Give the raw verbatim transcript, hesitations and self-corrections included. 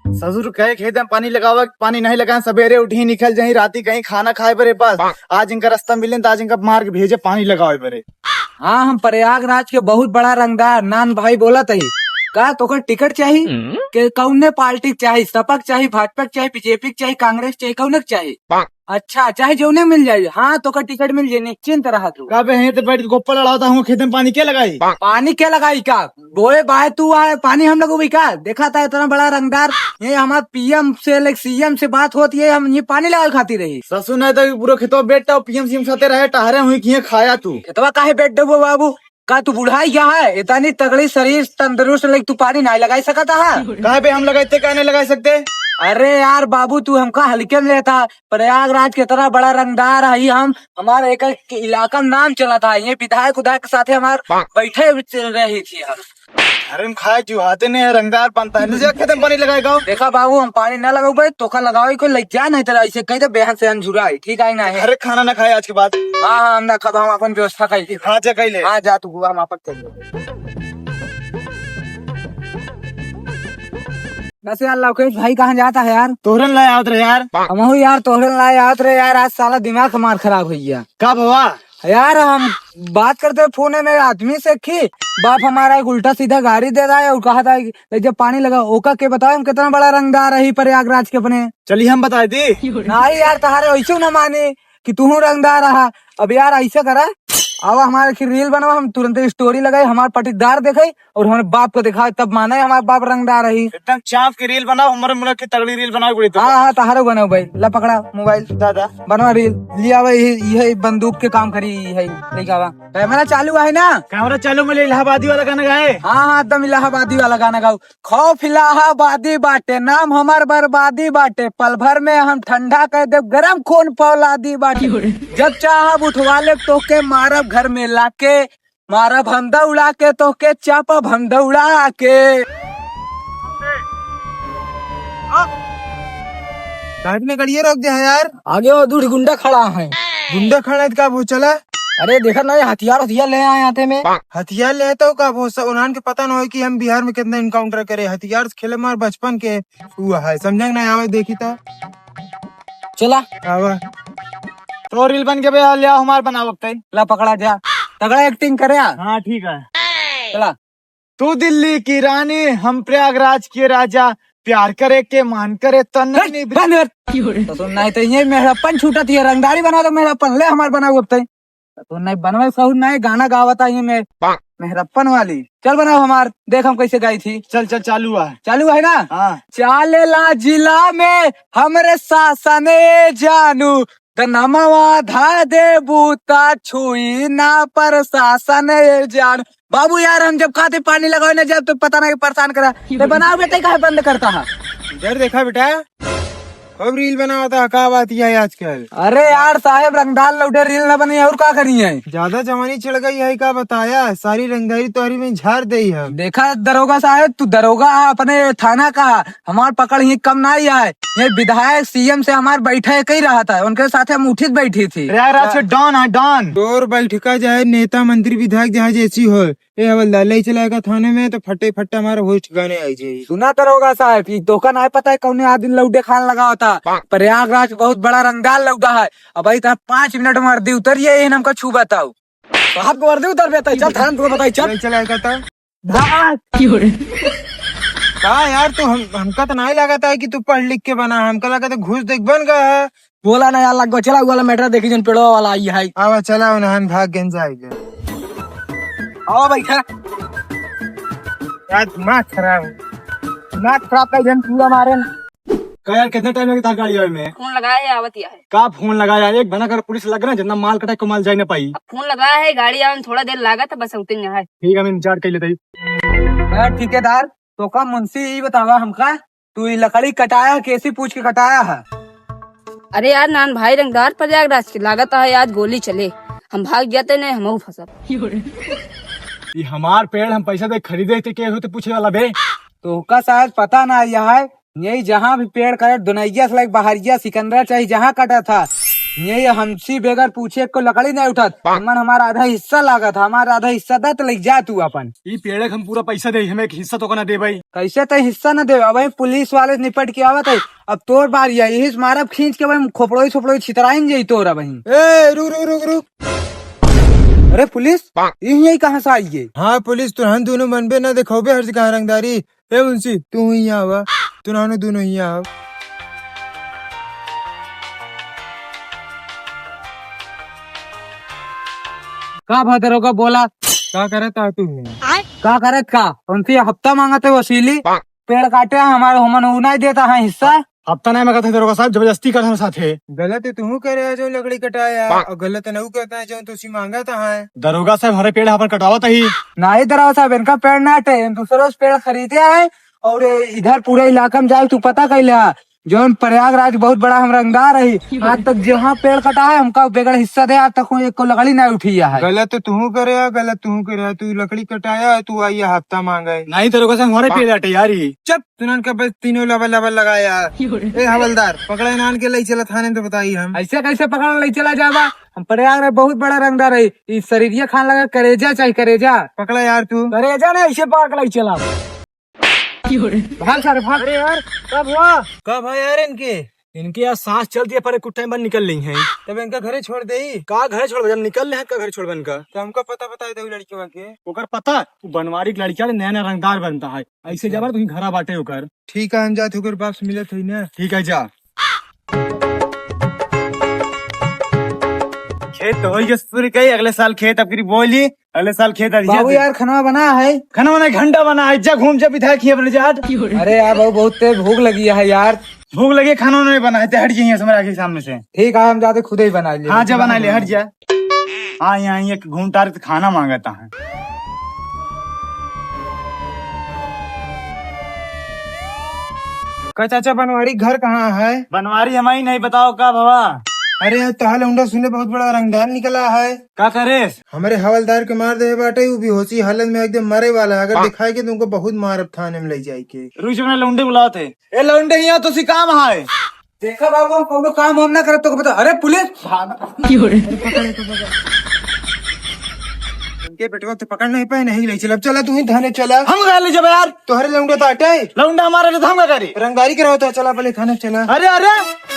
ससुर कहे खेते में पानी लगावा, पानी नहीं लगाए, सबेरे उठी निकल जाई, राती कहीं खाना खाए बरे बस। आज इनका रास्ता मिले तो आज इनका मार के भेजे पानी लगावे बरे। हाँ, हम प्रयागराज के बहुत बड़ा रंगदार नान भाई बोलत ही। का तोकर टिकट चाही? हम्म। के कौने पार्टी के चाही? सपा के चाही, भाजपा के चाही, बीजेपी के चाही, कांग्रेस के चाही, कौने के चाही? अच्छा, चाहे जौने मिल जाई। हाँ, तोकर टिकट मिल जाई, निश्चिंत रहा तू। का बे, यहीं तो बैठ के गोप्पा लड़ावता हूँ, खेते में पानी के लगाई? पानी के लगाई का? बोए बाय तू आए, पानी हम लगोबी का? देखा था इतना बड़ा रंगदार, ये हमार पीएम से, लाइक, सीएम से बात होती है, हम ये पानी लगावे खातिर रही। ससुर नहीं तो पूरा खेतवा बेटा पीएम सीएम साथे रहे, टहरे हुई किए खाया तू। खेतवा काहे बैठ डबो बाबू? का तू बुढ़ाई गया है? इतनी तगड़ी शरीर तंदुरुस्त, लाइक, तू पानी नहीं लगाई सकता है? काहे बे, हम लगाते काहे नहीं लगाई सकते? अरे यार बाबू, तू हमका हल्के में लेता। प्रयागराज के इतना बड़ा रंगदार है हम, हमारे एक, एक इलाका में नाम चला था, ये विधायक उधायक के साथे हमार बैठे रही थी हम। अरे हम खाए जुहाते नहीं है, रंगदार बनता है, तुझे खेते में पानी लगाएगा? देखा बाबू, हम पानी ना लगाओ भाई, तोका लगाओ कोई लग जा, नहीं तेरा ऐसे कह दे बेहन से अंझुराई, ठीक है ना है? अरे खाना ना खाए आज के बाद। हाँ, हाँ, हम ना खाबा, हम अपन व्यवस्था कर ली। हाँ, जा कर ले। हाँ, जा तू, हम अपन कर ले। बस यार लवकेश भाई कहाँ जाता है यार? तोहरन लाए आवत रहे यार। हमहू यार तोहरन लाए आवत रहे यार, आज साला दिमाग हमार खराब हो गया। का भवा? यार हम बात करते फोन में आदमी से की, बाप हमारा एक उल्टा सीधा गाड़ी दे रहा है और कहा था कि ले जब पानी लगा, ओका के बताओ हम कितना बड़ा रंगदार रही प्रयागराज के अपने। चलिए हम बताए दी। नहीं यार, तहारे ऐसे ना माने कि तू रंगदार रहा। अब यार ऐसे करा, आवा हमारे की रील बनावा, हम तुरंत स्टोरी लगाई, हमारे पटीदार देखे और हमारे बाप को दिखाओ, तब माने हमारे बाप रंगदार रही। एकदम चाप के रील बनाओ, हमारे मुल्क की तगड़ी रील बनाओ, बड़ी तो। हाँ, हाँ, तहारो बनाओ भाई। ला पकड़ा मोबाइल। दादा। बनवा रील। लिया भाई, यही बंदूक के काम करी, यही लेके आवा। कैमरा चालू है ना? कैमरा चालू में ले इलाहाबादी वाला गाना गाए। हाँ, हाँ, एकदम इलाहाबादी वाला गाना गाओ। खौफ इलाहाबादी बाटे, नाम हमार बर्बादी बाटे। पल भर में हम ठंडा कर देब, गरम खून फौलादी बाटे। जब चाहब उठवा लेब तोके, मारब घर में लाके। मारब हम दौड़ा के तोके, चापब हम दौड़ा के। गाड़ी में गाड़िए रोक दे है यार। आगे वो दू ठे गुंडा खड़ा है। गुंडा खड़ा है तो का वो चला? अरे देखा ना, ये हथियार, हथियार ले आए हाथे में। हथियार ले तो का वो सब उन्हान के पता ना हो कि हम बिहार में कितना एनकाउंटर करे। हथियार से खेले मार बचपन के हुआ है, समझे ना आवे देखी तो। चला। आवा। तो रील बन के बे, ले आओ हमार बनाओ अब तई। ला पकड़ा जा। तगड़ा एक्टिंग करे आ। हाँ, ठीक है। चला। तू दिल्ली की रानी, हम प्रयागराज के राजा, प्यार करे के मान करे तन हट, नहीं। बंद कर। तो सुन, नहीं तो ये मेहरप्पन छूटत है, रंगदारी बना दो मेहरप्पन, ले हमार बनाओ अब तई। तो नहीं बनवे सहू नहीं, गाना गावता ही मैं। मेहरप्पन वाली। चल बनाओ हमार, देख हम कैसे गाई थी। चल, चल, चालू है। चालू है ना? हाँ। चालेला जिला में हमरे शासन ए जानू, त नमवा धा देबू ता छुई ना प्रशासन ए जानू। बाबू यार, हम जब खाते पानी लगावे ना, जब तो पता नहीं परेशान करा। तो बनाओ बेटे, काहे बंद करता है? इधर देखा बेटा, खूब रील बनावता है, का बात यह है आजकल? अरे यार साहेब, रंगदार लौटे रील न बनी है, और का करी है? ज्यादा जवानी चढ़ गई है, का बताया? सारी रंगदारी तोहरी में झाड़ दे है। देखा दरोगा साहेब, तू दरोगा है अपने थाना का, हमार पकड़ ही कम ना ही है। ये विधायक सीएम से हमार बैठे कही रहा था, उनके साथ हम उठित बैठी थी। अरे यार, आज डॉन है, डॉन। तोर बैठका चाहे नेता मंत्री विधायक चाहे जैसी हो, ए हवलदार, ले चला एका थाने में तो फटे फटे हमारा होश ठिकाने आई जाई। सुना दरोगा साहब, ई तोका नाय पता है कौने आदमी लौटे खान लगा होता। प्रयागराज बहुत बड़ा रंगदार लौटा है। अब भाई तहाँ पाँच मिनट में वर्दी उतरिए, एहन हमका छू बताओ। साहब को वर्दी उतर बेटा, चल थाने तुमको बताई, चल। ले चला एका था। भाग। का यार तू हम, हमका तो नहीं लगा था कि तू पढ़ लिख के बना, हमका लगा था घूस देख बन गया है। बोला ना यार, लग गो, चला वाला मैटर देखी जन पेड़वा वाला आई है। आवा चला उन्हन भाग गन जाएगा। आवा बैठा। यार दिमाग खराब है, दिमाग खराब कर जन पूरा मारे। का यार कितना टाइम लगे तार गाड़ी आवे में? फोन लगाए आवत या है। का फोन लगाया? एक बना कर पुलिस लग रहा है, जितना माल कटा को माल जाए ना पाई। अब फोन लगाया है, गाड़ी आवे में थोड़ा देर लागत है, बस उतने यहाँ है। ठीक है, हम इंतजार कर लेते ही। यार ठेकेदार, तो का मुंशी ई बतावा हमका, तू ई लकड़ी कटाया, कैसी पूछ के कटाया है? अरे यार, नान भाई रंगदार प्रयागराज के, लागत है आज गोली चले, हम भाग जाते नहीं, हमहू फंसब। ये हमार पेड़ हम पैसा दे खरीदे थे, के होते पूछे वाला बे? तो का शायद पता ना यह है, यही जहाँ भी पेड़ कटे, दुनैया से लाइक बहरिया सिकंदरा चाहे जहाँ कटा था, ये हमसे बगैर पूछे एको लकड़ी नहीं उठत। हमन हमारा आधा हिस्सा लागत, हमारा आधा हिस्सा दे तो ले जा तू अपन। ई पेड़ के हम पूरा पैसा दे, हमें एक हिस्सा तो का ना दे भाई। कैसे ते हिस्सा न देवे? अब वही पुलिस वाले निपट के आवत है, अब तोर बारी है, यही से मारब खींच के वही खोपड़ोई सोपड़ोई छितराइन जाई तोर अब वही। ए, रुक, रुक, रुक, रुक। अरे पुलिस, यही, यही कहाँ से आई है? हाँ पुलिस, तुरहन दोनों मन बे ना दिखाओ बे हर जगह रंगदारी। ए मुंशी, तू ही यहाँ आवा, तुरहन दोनों ही यहाँ आवा। का भा दरोगा बोला? का करत आ तू? का करत का? उनसे हफ्ता मांगत है वसूली। पेड़ काटे हैं हमारे, हमन उ नहीं देता है हिस्सा। हफ्ता नहीं मांगत है दरोगा साहब, जबरदस्ती कर हम साथे। गलत तो तू करे है जो लकड़ी कटाया, और गलत न उ करता है जो तुसी मांगत है। दरोगा साहब, हमारे पेड़ अपन कटावत ही। नहीं दरोगा साहब, इनका पेड़ ना हटे, हम दूसरे से पेड़ खरीदे हैं और इधर पूरे इलाका में जाए तू पता कैले है। जौन प्रयागराज बहुत बड़ा हम रंगदार रही, आज तक जहाँ पेड़ कटा है हमका बेगड़ हिस्सा दे, आज तक कोई एको लकड़ी नहीं उठी है। गलत तो तू करे है, गलत तू करे है, तू लकड़ी कटाया है, तू आई है हफ्ता मांगे। नहीं दरोगा साहब, हमारे पेड़ हटे यार ये। चुप, तुनन का बस तीनों लबल लबल लगाया। ए हवलदार, पकड़े नान के लई चला थाने में तो बताई हम। ऐसे कैसे पकड़ लई चला जावा? हम प्रयागराज बहुत बड़ा रंगदार है, ई शरीरिया खान लगा करेजा चाहे करेजा। पकड़ा यार तू। करेजा ना, ऐसे पकड़ लई चला। भाग सारे, भाग। अरे यार, कब हुआ? कब है यार इनके? इनके यार सांस चल दिया, पर कुछ टाइम बाद निकल रही हैं। तब इनका घरे छोड़ दे। का घरे छोड़बे? जब निकल रहे हैं, का घरे छोड़बे इनका? तो हमका पता बताई दे लड़कियों के। ओकर पता, वो बनवारी के लड़किया नया नया रंगदार बनता है। ऐसे जबर तुही घरा बाटे ओकर। ठीक है, हम जात ओकर बाप से मिलत हई ना। ठीक है, जा। खेत तो होई गए पूरी कई, अगले साल खेत अब की बोली। अगले साल खेत आ बाबू जाइए। यार, खाना बना है? खाना बना, घंटा बना है, जा घूम जा विधायक ही अपने जाट। अरे यार बाबू, बहुत तेज भूख लगी है यार। भूख लगी, खाना नहीं बना है, ते हट जाइए हमारे आगे सामने से। ठीक है, हम जाते खुद ही बना लिए। हाँ, जा बना ले, हट जा। हाँ, यहाँ एक घूम तार के खाना मांगता है। का चाचा, बनवारी घर कहाँ है? बनवारी हमारी नहीं, बताओ का भवा? अरे यार, तोहार लौंडा सुने बहुत बड़ा रंगदार निकला है। का करे? हमारे हवलदार के मार दे बाटे, वो बेहोशी हालत में एकदम मरे वाला है। अगर हाँ। दिखाई के तुमको बहुत मारब थाने में ले जाए के। रुक जा, लौंडे बुलाते। ए लौंडे, यहाँ तो सी काम है। देखा बाबू, हम कौनो काम हम ना करत, तो बता। अरे पुलिस, भाग। क्यों रे? अरे पकड़, पकड़, पकड़। उनके बेटवा तो पकड़ नहीं पाए, नहीं ले चला। अब चला, तू ही थाने चला। हम कहाँ ले जाबे यार? तोहरे लौंडा तो अटे। लौंडा हमारा तो हम का करी? रंगदारी कराओ तो चला, पहले थाने चला। अरे, अरे।